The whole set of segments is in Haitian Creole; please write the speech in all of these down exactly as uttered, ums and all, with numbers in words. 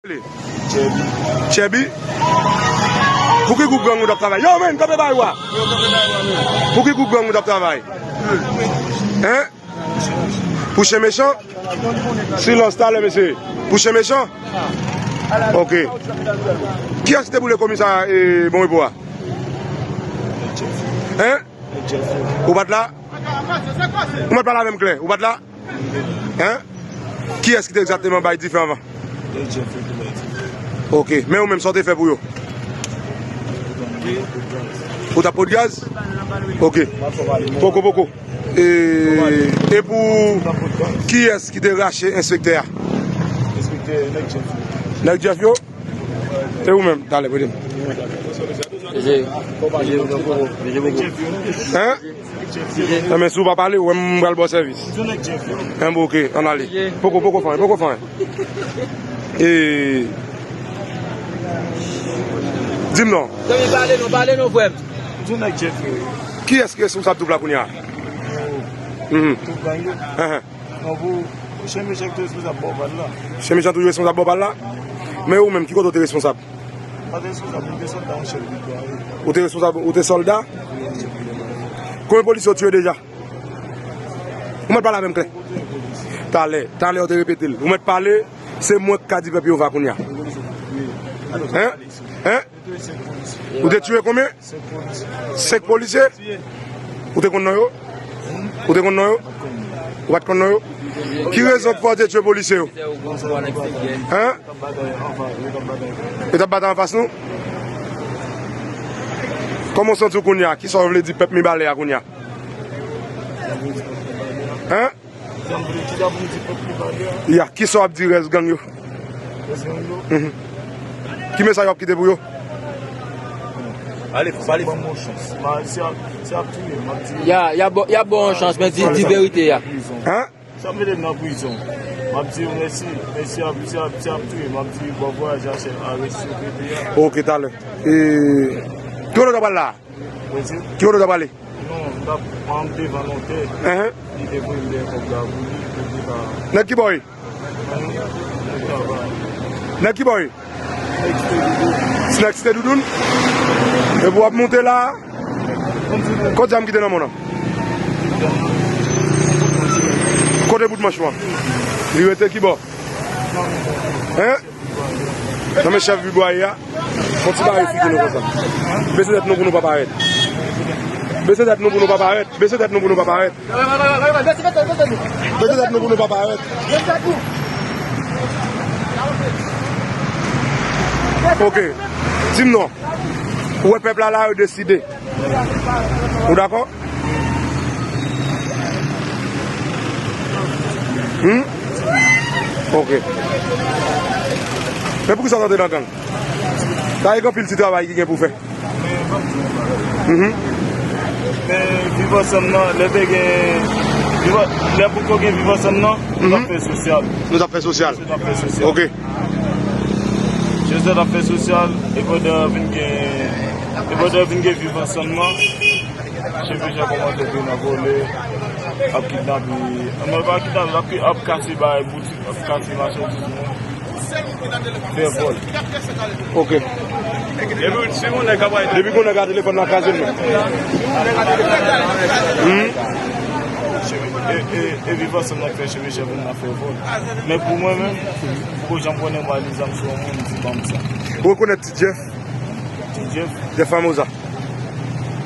Chèbi. Chèbi? Pou ki gwoup gang ou t ap travay? Yo, men, kanpe bay wa. Pou ki gwoup gang ou t ap travay? Hen? Pou chen mechan? Silans talè, mesye. Pou chen mechan? Ok. Kiyès ki te boule komisarya, e, Bon Repo a? Hen? Ou pa t la? Ou mèt pale avè m klè. Ou pa t la? Hen? Kiyès ki te egzakteman bay dife anvan? Ok. Men ou menm, sa w te fè pou yo? Ou t ap pot gaz? Ok. Poko, poko. E, e pou kiyès ki te rache enspektè a? Nèg Jeff yo? E ou menm? Talè, prete m. Hein? Nan men, si w pa pale, ou wè m pral ba w sèvis. Hein, bon, ok, ann ale. Poko, poko fè anyen, poko fè anyen. E, di m non. Zanmi, pale non, pale non, frè m. Kiyès ki responsab twoup la kounye a? Mhm. Hein, hein. Non, pou Chen Mechan ki te responsab bò bal la. Chen Mechan toujou responsab bò bal la? Men ou menm, ki kote w te responsab? Pa te responsab, mwen te sòlda, yon chèf de gang. Ou te responsab, ou te sòlda? Konbyen polisye w tiye deja? Ou mèt pale avè m klè. Talè, talè w te repete l. Ou mèt pale, se mwen k ka di pèp yo va kounye a. Hein? Hein? Ou te tiye konbyen? Senk polisye. Ou te konn non yo? Ou te konn non yo? Ou pa t konn non yo? Ki rezon k fè w te tiye polisye yo? Hein? Yo t ap batay anfas nou? Kòman w santi w kounye a? Kisa w vle di pèp Mibalè a kounye a? Hein? Ya, kisa w ap di rès gang yo? Mhm. Ki mesaj w ap kite pou yo? Ale, fò pale. Ya, y ap ba w yon chans, men di, di verite a. Hein? Sa mete m nan prizon. M ap di yo mèsi, men si ap, si ap, si ap touye, m ap di bon vwayaj a chèf a respekte a. Ok, talè. E, ki kote w ta pral la? Ki kote w ta pral? Non, m t ap, m te vann yon tè. Hein? Li te voye m dèyè kòb la pou li, pou li pa. Nèg ki bò ye? Nèg travay. Nèg ki bò ye? Nèg Site Doudoun. Nèg Site Doudoun? Epi w ap monte la? Kot zam ki te nan men w nan? Kote bout manch ou an? Li rete ki bò? Hein? Nan men chèf Bibwaye a. Fon ti bare figi nou konsa. Bese tèt nou pou nou pa parèt. Bese tèt nou pou nou pa parèt. Bese tèt nou pou nou pa parèt. Bese tèt nou pou nou pa parèt. Ok. Di m non. Ou wè pèp la la, yo deside. Ou dakò? Hmm? Ok. Men poukisa w t antre nan gang? Sa e gen anpil ti travay ki gen pou fè. Mhm. Men viv ansanm nan, lè te gen, viv an-, lè poko gen viv ansanm nan, nou t ap fè sosyal. Nou t ap fè sosyal. Nou t ap fè sosyal. Ok. Joseph t ap fè sosyal, e pandan vin gen, e pandan vin gen viv ansanm nan, Chen Mechan kòmanse vin nan vòlè, ap kidnape, non, pa kidnape, ap, ap kase bagay boutik, ap kase machandiz moun. Fè vòl. Ok. Depi si yon nèg ap bay. Depi yon nèg a telefòn nan kraze l menm. Hmm? E, e, e viv ansanm nan k fè Chen Mechan vin nan fè vòl. Men pou mwen menm, m poko janm konnen mwa li zam sou yon moun, di ban m sa. Ou rekonèt Ti Jeff? Ti Jeff? Jeff Famoza.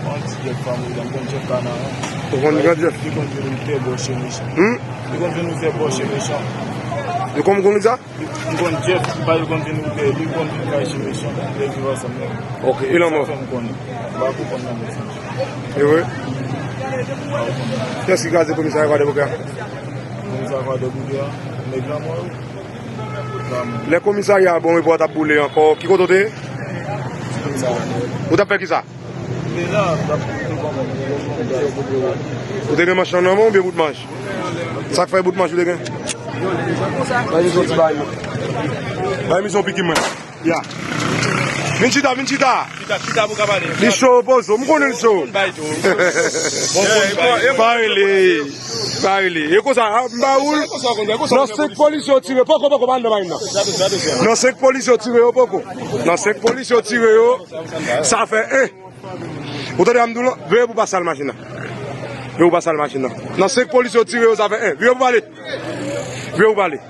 Mwen Ti Jeff Famoza, m konn Jeff Kanaran. Ou konn Gran Jeff? Li konn vin ou tè bò Chen Mechan. Hmm? Li konn vin ou tè bò Chen Mechan. Li konn, konn sa? M konn Jeff, li pa, li konn vin ou tè, li konn vin kay Chen Mechan, lè viv ansanm nan. Ok, e lanmò? Sa fè m konnen. M pa konprann lanmò sa. E vre? Kiyès ki kraze komisarya Kwadèboukè a? Komisarya Kwadèboukè a, nèg lanmò yo. Lè komisarya Bon Repò t ap boule ankò, ki kote w te ye? Ou t ap fè kisa? Ou te gen manch lan nan men w oubyen bout manch? Sa k fè bout manch ou te gen? Bay misye yon piki mwen. Ya. Vin chita, vin chita. Chita, chita pou ka pale. Li cho, poze w, m konnen l cho. Bon, bon, bon. Pa rele. Sa rele. E konsa, a, m ba ou l. Nan senk polisye yo tire, poko, poko, pa anndan machin nan. Nan senk polisye yo tire yo, poko. Nan senk polisye yo tire yo, sa fè en. Ou tande sa m di w lan? Veye pou pa sal machin nan. Veye pou pa sal machin nan. Nan senk polisye yo tire yo, sa fè en. Veye pou pale. Veye pou pale.